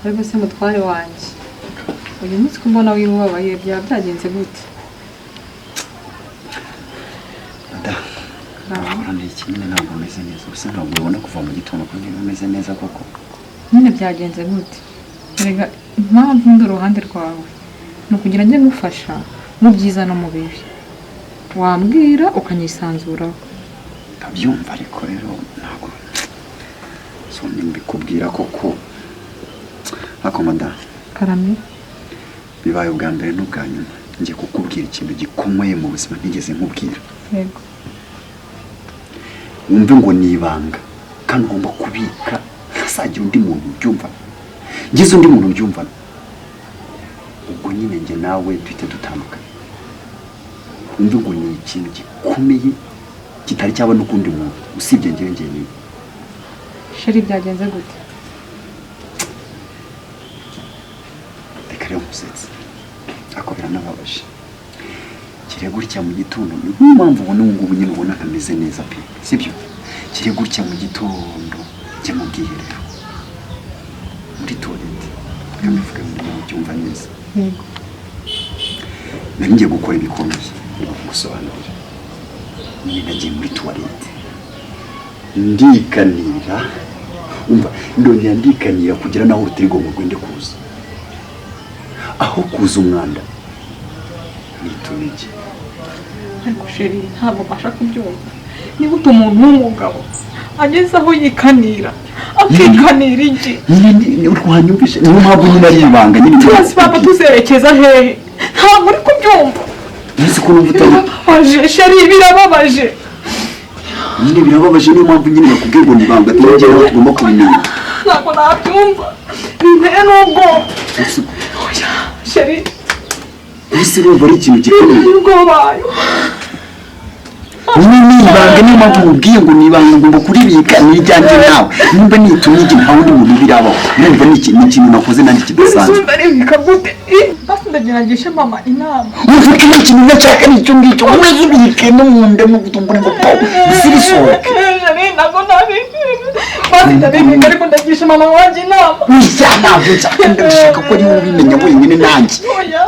Ariko se mutware wanjye, uyu munsi ko mbona wibabaye, byaba byagenze gute? Madamu, ni iki nyine? Ntabwo umeze neza gusa, ntabwo ubona kuva mu gitondo ko niba umeze neza koko? Nyine byagenze gute? Erega impamvu ndi uruhande rwawe ni ukugira njye ngufasha mu byiza no mu bibi, wambwira ukanyisanzuraho. Ndabyumva, ariko rero ntabwo so mbikubwira koko, ariko madamu, Karame. bibaye ubwa mbere n'ubwa nyuma, ngiye kukubwira ikintu gikomeye mu buzima ntigeze nkubwira. Yego. Wumve ngo ni ibanga kandi ugomba kubika, ntazagira undi muntu ubyumva. Ngize undi muntu ubyumva, ubwo nyine njye nawe duhite dutandukana. Wumve ngo ni ikintu gikomeye kitari cyaba n'ukundi muntu usibye njyewe njyenyine. Chéri, byagenze gute? Reka rero nkusetse, ariko biranababaje. Kire gutya mu gitondo, ni niyo mpamvu ubona ubu ngubu nyine ubona ntameze neza pe, sibyo? Kire gutya mu gitondo njya mu bwiherero, muri toilette, reka mbivuge mu buryo mubyumva neza. Yego. Nari ngiye gukora ibikomeye, gusobanurira nyine. Nagiye muri toilette ndikanira, umva, ndongera ndikanira kugera naho urutirigongo rwende kuza, aho kuza umwanda nituma igi. Ariko chéri, ntabwo mbasha kubyumva. Niba umuntu w'umugabo ageze aho yikanira, akikanira igi? Nyine wanyumvishe, niyo mpamvu nyine ari ibanga nyine. Tuzi papa, tuzerekeza hehe? Ntabwo uri kubyumva. Nzi ko numva utari Birababaje chéri, birababaje. Nyine birababaje, niyo mpamvu nyine bakubwiye ngo ni ibanga, atari nawe tugomba kubimenya. Ntabwo nabyumva, binteye n'ubwoba. Oya chéri. Ese urumva ari ikintu gikomeye? Binteye ubwoba. Nyine ni ibanga, niyo mpamvu mubwiye ngo ni ibanga, ngomba kuribika, ni iryanjye nawe. Nimba nitumye igi, nta wundi muntu birabaho. Numva ni ikintu nakoze nanjye kidasanzwe. Ndaribika gute? Basi ndagerageje mama inama. Wumva ko ari ikintu nashaka, ni icyo ngicyo, umeze ubike no mu nda mu gutumbura ngo po zirisohoke. Chéri, ntabwo nabibika. Basi ndabibika, ariko ndagisha mama wanjye inama. Oya, ntabwo nshaka, ndashaka ko ari wowe ubimenya wenyine nanjye. Oya.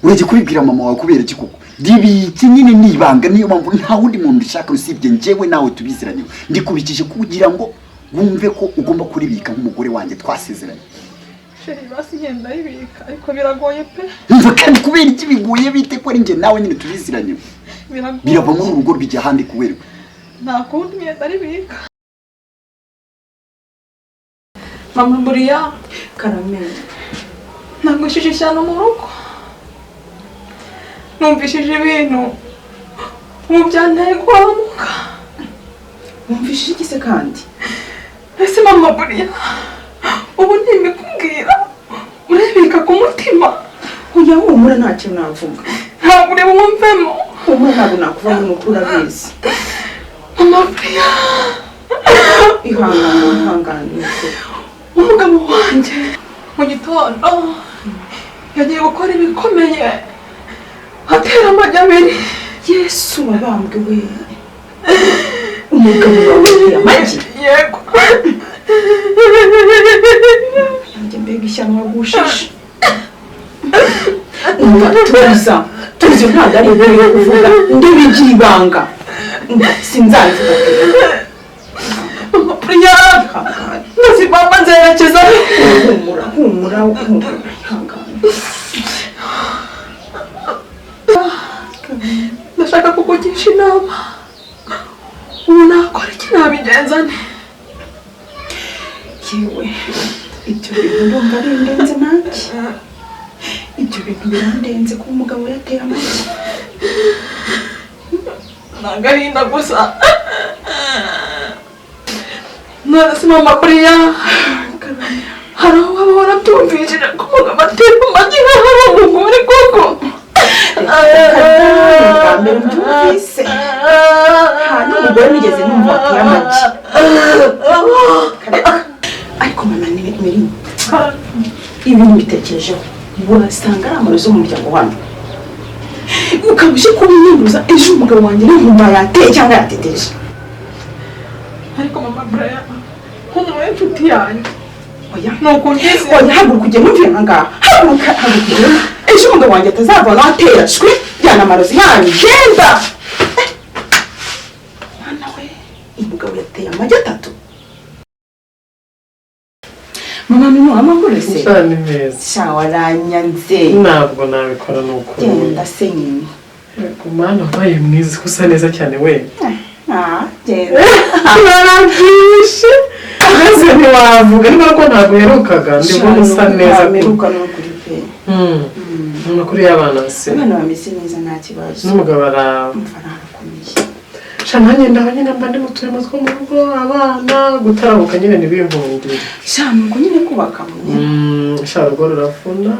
Urajya kubibwira mama wawe kubera iki koko? Ribike nyine, ni ibanga, niyo mpamvu nta wundi muntu ubishaka usibye njyewe nawe tubiziranye. Ndikubikije kugira ngo wumve ko ugomba kuribika nk'umugore wanjye twasezeranye. Chéri, basi ngenda ndabibika, ariko biragoye pe. Umva kandi, kubera iki bigoye bite, ko ari njye nawe nyine tubiziranye? Biragoye. Birava muri uru rugo bijya ahandi kubera Nta kundi, ngenda ndabibika. Mama buriya. Karame. Nagushije ishyano mu rugo, numvishije ibintu ubu byanteye guhamuka. Wumvishije iki se kandi? Ese mama buriya, ubu ntimbikubwira urebeka ku mutima? Oya, humura, nta kintu navuga. Ntabwo ureba wumvemo. Humura, ntabwo nakuvamo, ni ukuri urabizi. Mama buriya. Ihangane, ihangane, ni ukuri. Umugabo wanjye mu gitondo yagiye gukora ibikomeye, atera amagi abiri. Yesu wabambwe we! Umugabo wawe yateye amagi? Yego. Yanjye, mbega ishyano wagushije! Umva, tuza, tuza, ntabwo ari ibyo uri kuvuga, ndibigira ibanga. Umva, sinzabivuga pe. Mama buriya. Ihangane. Ndazi mama, nzerekeza. Humura, humura, humura, ihangane. Ndashaka kukugisha inama. Ubu nakora iki? Nabigenza nte? Yewe, ibyo bintu ndumva bindenze nanjye, ibyo bintu birandenze kuba umugabo yateye amagi. Ni agahinda gusa. None se mama buriya, hari aho waba warabyumvishije ko umugabo atera amagi nk'aho ari umugore koko? Bwa mbere mbyumvise, nta n'umugore nigeze numva wateye amagi. Ariko mama Meri, ibintu mbitekerejeho, wasanga ari amarozi yo mu muryango wanyu, ukaba uje kubinyinuza ejo umugabo wanjye nkumva yateye cyangwa yateteje. Ariko mama Brian, nk'umuntu w'inshuti yanjye Oya. Nuko ngize. Oya, haguruka ugende, umvira aha ngaha. Haguruka, haguruka ugende, ejo umugabo wanjye atazavana atera shwi jyana amarozi yanyu. Genda. Eh, mwana we, umugabo yateye amagi atatu. Mama Nunu, amakuru se? Sha, ni meza. Sha, waranyanze. Ntabwo nabikora, ni ukuri. Genda se nyine. Yego mwana, wabaye mwiza, ko usa neza cyane we. Ah, genda. Barabyishe mbese ntiwavuga niba ko ntabwo uherukaga, ndibona usa neza. Mperuka ni ukuri pe. Amakuru y'abana se? Abana bameze neza, nta kibazo. N'umugabo arawe? Amafaranga arakomeye. Sha, nanjye ndaba nyine mba ndi mu turimo two mu rugo, abana gutarabuka nyine ntibinkundire. Sha, nuko nyine kubaka nyine. Sha, urugo ruravuna.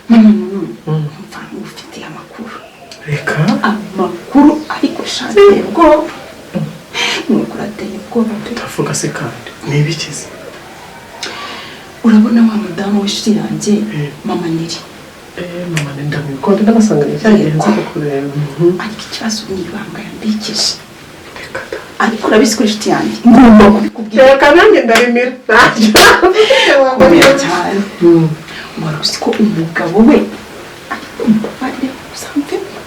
Mama Nunu, mva ufitiye amakuru. Reka. Amakuru ariko sha, ateye ubwoba, nuko urateye ubwoba pe. Utavuga se kandi ni ibikize? Urabona wa mudamu w'inshuti yanjye, mama Niri? Eh, mama ndamwikunda, ndabasanga cya gihe nza kukureba. Ariko ikibazo ni ibanga yambikije. Reka da. Ariko urabizi ko inshuti yanjye ngomba kubikubwira. Reka nanjye ndarimira, ntacyo. Komera cyane. Wari uzi ko umugabo we, ariko umbabarire uzamvemo.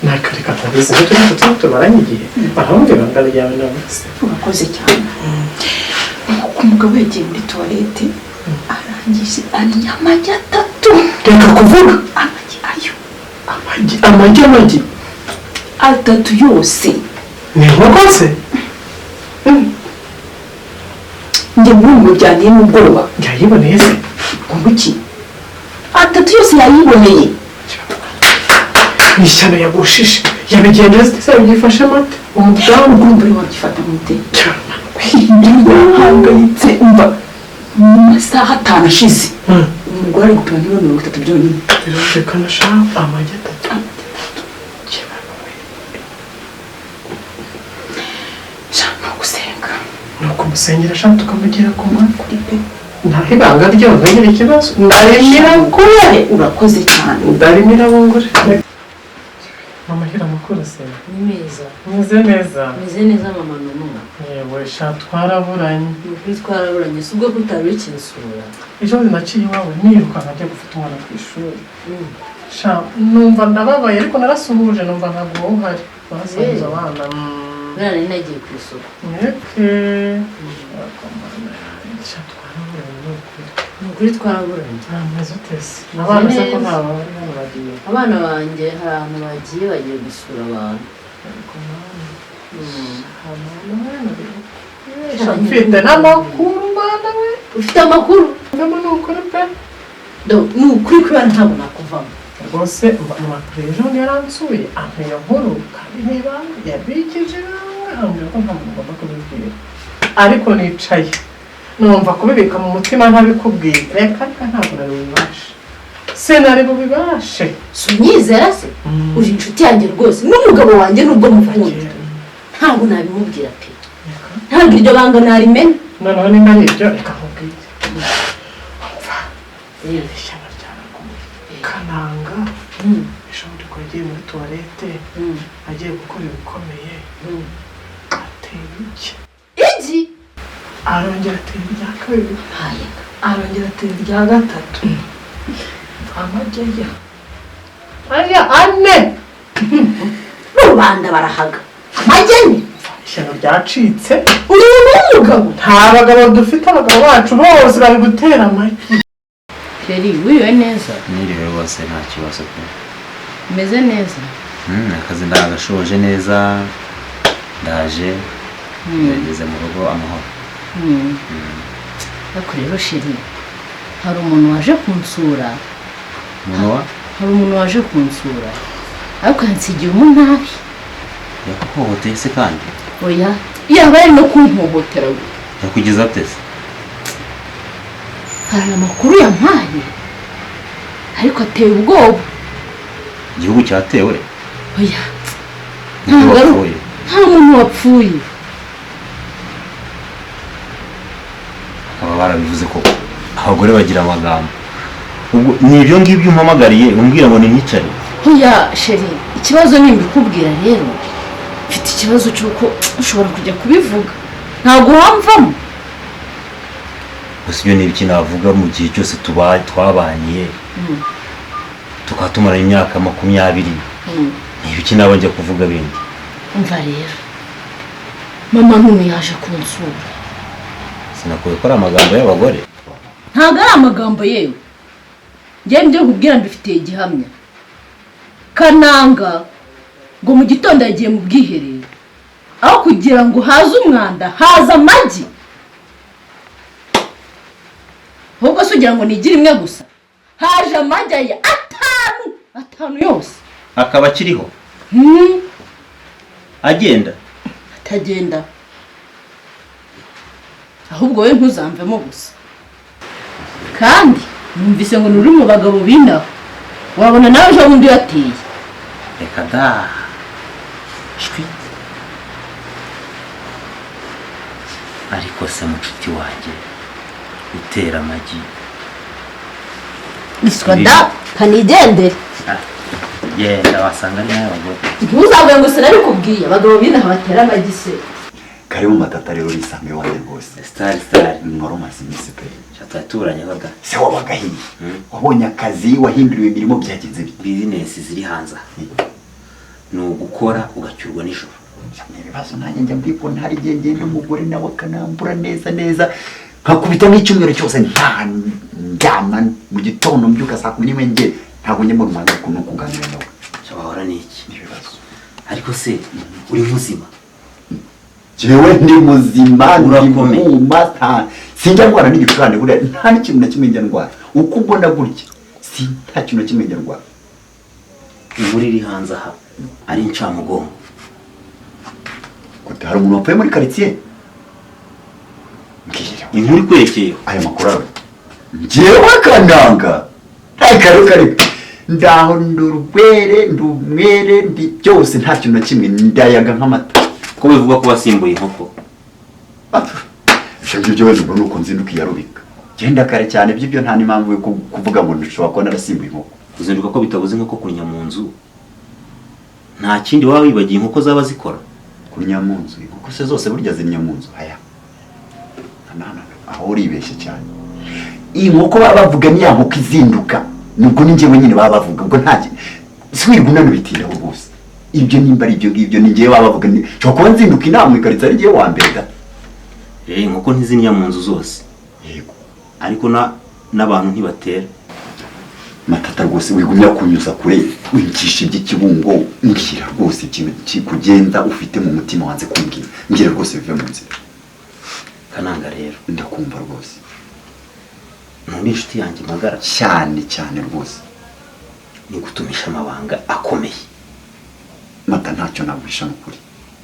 Ntacyo, reka, ntabizi nicyo nshuti tumaranye igihe, barambwira ibanga ryawe nabuze. Urakoze cyane. Nuko umugabo yagiye muri toilette, arangije arya amagi atatu. Reka kuvuga. Amagi ayo. Amagi, amagi, amagi? Atatu yose. Ni inkoko se? Njye muri ubu byanteye n'ubwoba. Yayiboneye se? Ngo iki? Atatu yose yayiboneye. Ni ishyano yagushije, yabigenje se, yabyifashe mate umudamu? Urumva uri wagifata mute? Yahangayitse. Umva, mu masaha 5 ashize umugore ari gupima ibiro 30 byonyine. Birumvikana sha, amagi atatu. Sha, ni ugusenga. Ni ukumusengera sha, tukamugira ku mwana. Kuri pe. Ntaho ibanga ryo, ntugire ikibazo, ndarimira kure. Urakoze cyane. Ndarimira bungure. Mama, hira, amakuru se? Ni meza. Meze neza. Meze neza, mama Nunu. Yewe sha, twaraburanye. Ni ukuri twaraburanye, si ubwo ko utari ukinsura. Ejo bundi naciye iwawe nirukanka njya gufata umwana ku ishuri. Sha, numva ndababaye, ariko narasuhuje, numva ntabwo wowe uhari, basuhuza abana. Buriya nari nagiye ku isoko. Mweke sha, twaraburanye ni ukuri. Ni ukuri twaraburanye. Ntameze utese abana se ko nta bari hano bagiye? Abana banjye hari ahantu bagiye, bagiye gusura abantu. Ariko mama, mama, mfite n'amakuru mwana we. Ufite amakuru? Ndabona ni ukuri pe. Ni ukuri kubera ntabwo nakuvamo. Rwose amakuru, ejo bundi yaransuye ampa iyo nkuru, kandi n'ibanga yabikije ibanga, ambwira ko nta muntu ugomba kubibwira, ariko nicaye numva kubibika mu mutima ntabikubwiye. Reka reka, ntabwo nari bubibashe, sinari bubibashe. Si unyizera se? Uri inshuti yanjye rwose, n'umugabo wanjye nubwo mukunda ntabwo nabimubwira pe, ntabwo iryo banga narimena. Noneho nimba ari ibyo, reka nkubwire. Umva, ishyano ryaraguye Kananga. Ejo bundi ko yagiye muri toilette, agiye gukora ibikomeye, atera igi. Igi? Arongera atera irya kabiri, arongera atera irya gatatu, amagi aya aya ane. Rubanda barahaga, amagi ane? Ishyano ryacitse. Uri n'umugabo. Nta bagabo dufite, abagabo bacu bose bari gutera amagi. Feri, wiriwe neza? Niriwe rwose, nta kibazo pe. Umeze neza? Akazi ndagashoje neza, ndaje, ngeze mu rugo amahoro. Ariko rero chéri, hari umuntu waje kunsura. Umuntu wa? Hari umuntu waje kunsura, ariko yansigiye umunabi. Yakuhohoteye se kandi? Oya, yaba ari no kumpohotera. Yakugeza ate se? Hari amakuru yampaye, ariko ateye ubwoba. Igihugu cyatewe? Oya. Nibwo Ntabwo ari wapfuye? Nta muntu wapfuye. Bakaba barabivuze koko, abagore bagira amagambo. Ubwo ni ibyo ngibyo umpamagariye umbwira ngo ninyicare? Oya chéri, ikibazo nimbikubwira rero, mfite ikibazo cy'uko ushobora kujya kubivuga, ntabwo wamvamo. Ibyo ni ibiki navuga mu gihe cyose twabanye, tukaba tumaranye imyaka 20? Ni ibiki naba njya kuvuga bindi? Umva rero, mama none yaje kunsura. Sinakuye ko ari amagambo y'abagore. Ntabwo ari amagambo yewe, njyewe nibyo nkubwira mbifitiye igihamya. Kananga ngo mu gitondo yagiye mu bwiherero, aho kugira ngo haze umwanda haza amagi. Ahubwo se ugira ngo nigire imwe gusa, haje amagi aya 5 yose. Akaba akiriho? Agenda? Atagenda. Ahubwo we ntuzamvemo gusa. Kandi numvise ngo nuri mu bagabo b'inaho, wabona nawe ejo bundi yateye. Reka da shwi. Ariko se mucuti wanjye utera amagi iswa da kanigendere. Genda wasanga ari n'abagore. Ntuzavuge ngo sinabikubwiye, abagabo b'inaha batera amagi se. Karibu Matata rero, urisange iwanjye rwose. Star star. Mwari umaze iminsi pe. Tuturanye baga. Se wabaga hehe? Wabonye akazi, wahinduriwe imirimo, byagenze bite? Business ziri hanze ni ugukora ugacyurwa nijoro. Ni ibibazo nanjye njya mbibona, hari igihe ngenda umugore nawe akanambura neza neza, nkakubita nk'icyumweru cyose nta ndyama, mu gitondo mbyuka saa 11 nge ntabwo njya mbona umwanya wo kuganira nawe. Wahora n'iki? Ni ibibazo. Ariko se uri muzima? Jewe ndi muzima, ndi muma, sinjya ndwara n'igicurane buriya, nta n'ikintu na kimwe njya ndwara. Uko mbona gutya si nta kintu na kimwe njya ndwara. Inkuru iri hanze aha ari incamugongo. Gute hari umuntu wapfuye muri quartier? Mbwira. Inkuru ikwerekeyeho. Ayo makuru awe. Njyewe Kananga. Reka reka. Ndaho ndurwere, ndumwere, ndi byose nta kintu na kimwe, ndayaga nk'amata. Ko bivuga ko wasimbuye inkoko? Ibyo ngibyo wenda ubwo ni uko nzinduka iyarubika. Genda kare cyane by'ibyo nta n'impamvu yo kuvuga ngo nshobora kuba narasimbuye inkoko. Kuzinduka ko bitabuze inkoko kunya mu nzu, nta kindi waba wibagiye inkoko zaba zikora? Kunya mu nzu, inkoko se zose burya zimya mu nzu? Aya aho uribeshye cyane. Inkoko baba bavuga ni ya nkoko izinduka, nubwo ni njyewe nyine baba bavuga, ubwo nta siwirirwa unanubitiraho rwose. Ibyo nimba ari ibyo ngibyo ni njyewe baba bavuga, nshobora kuba nzinduka inama ikaritsa ari njyewe wa mbere da. Inkoko ntizimya mu nzu zose. Yego. Ariko n'abantu ntibatera. Matata rwose wigumya kunyuza kure, wincisha iby'ikibungo, mbwira rwose ikintu kikugenda ufite mu mutima wanze kumbwira. Mbwira rwose bive mu nzira. Kananga rero ndakumva rwose. Ntundi inshuti yanjye magara cyane cyane rwose. Ni gutumisha amabanga akomeye. Mata ntacyo naguhisha n'ukuri.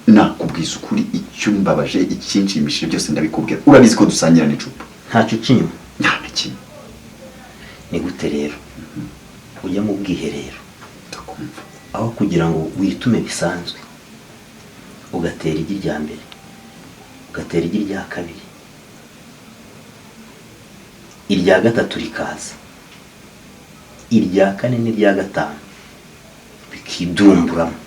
Nakubwiza ukuri, icyumbabaje, ikinshimishije byose ndabikubwira. Urabizi ko dusangira n'icupa. Ntacyo ucinyuma. Nta na kimwe. Ni gute rero ujya mu bwiherero, ndakumva, aho kugira ngo witume bisanzwe ugatera igi rya mbere, ugatera igi rya kabiri, irya gatatu rikaza, irya kane n'irya gatanu bikidumburamo.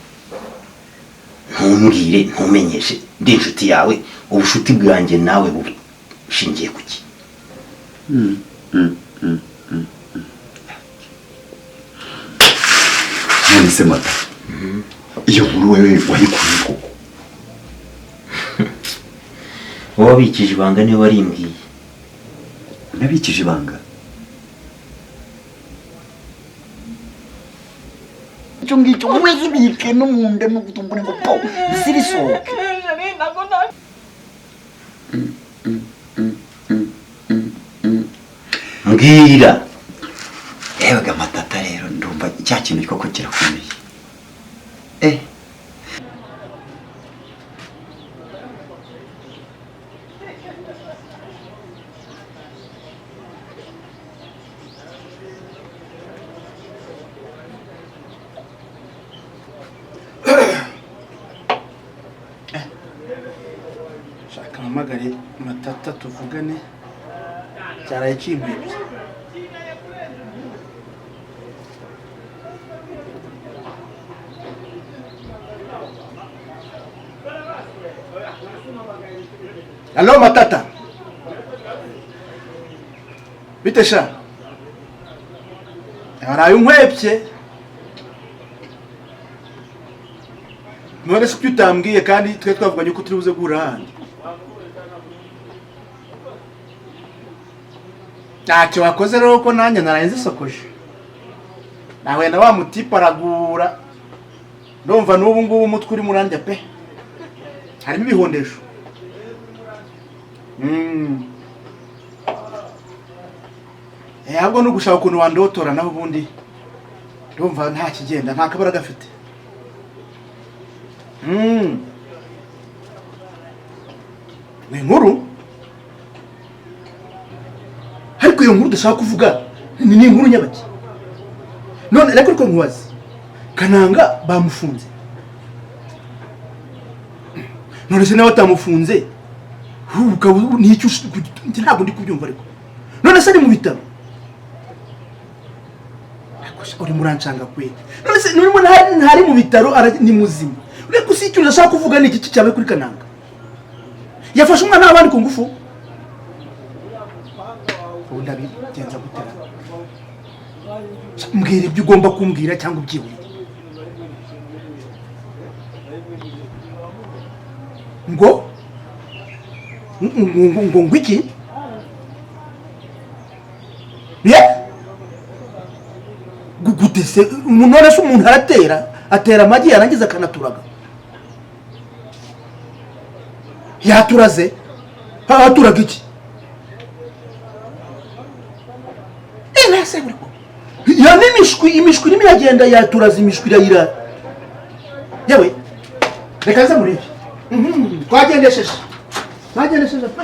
Ntumbwire, ntumenyeshe, ndi inshuti yawe, ubushuti bwanjye nawe bushingiye kuki? None se Mata, iyo nkuru wewe wayikuye koko? Wowe wabikije ibanga niwe warimbwiye. Nabikije ibanga? Icyo ngicyo wowe zibike no mu nda no kutumbura ngo po zirisohoke. Mbwira. Yewe Matata rero ndumva cya kintu koko kirakomeye. Shaka mpamagare Matata tuvugane, cyaraye kimpebye. Allo Matata. Bite sha? Waraye unkwepye. None se kuki utambwiye kandi twe twavuganye ko turi buze guhura ahandi? Ntacyo wakoze rero ko nanjye naraye nzisokoje. Nawe na wa mutipe aragura. Ndumva n'ubu ngubu umutwe urimo urandya pe. Harimo ibihondesho. Ahubwo no gushaka ukuntu wandotora naho ubundi ndumva nta kigenda, nta kabara gafite. Ni inkuru? Ariko iyo nkuru udashaka kuvuga ni inkuru nyabaki. None reka ariko nkubaze, Kananga bamufunze. None se nawe batamufunze nicyo ntabwo ndi kubyumva ariko. None se ari mu bitaro? Uri murancanga kweli. None se nurimo ntari mu bitaro, ni muzima. Ureko si icyo udashaka kuvuga ni iki cyabaye kuri Kananga? Yafashe umwana w'abandi ku ngufu. Ubu ndabigenza gutera. Mbwira ibyo ugomba kumbwira cyangwa ubyihorere. Ngo ngo ngo ngo iki? Ye? Gute se none se umuntu aratera, atera amagi yarangiza akanaturaga. Yaturaze? Aturaga iki? Nase ya n'imishwi, imishwi irimo iragenda yaturaza imishwi irayira. Yewe reka nze murebe. Twagendesheje. Twagendesheje pe.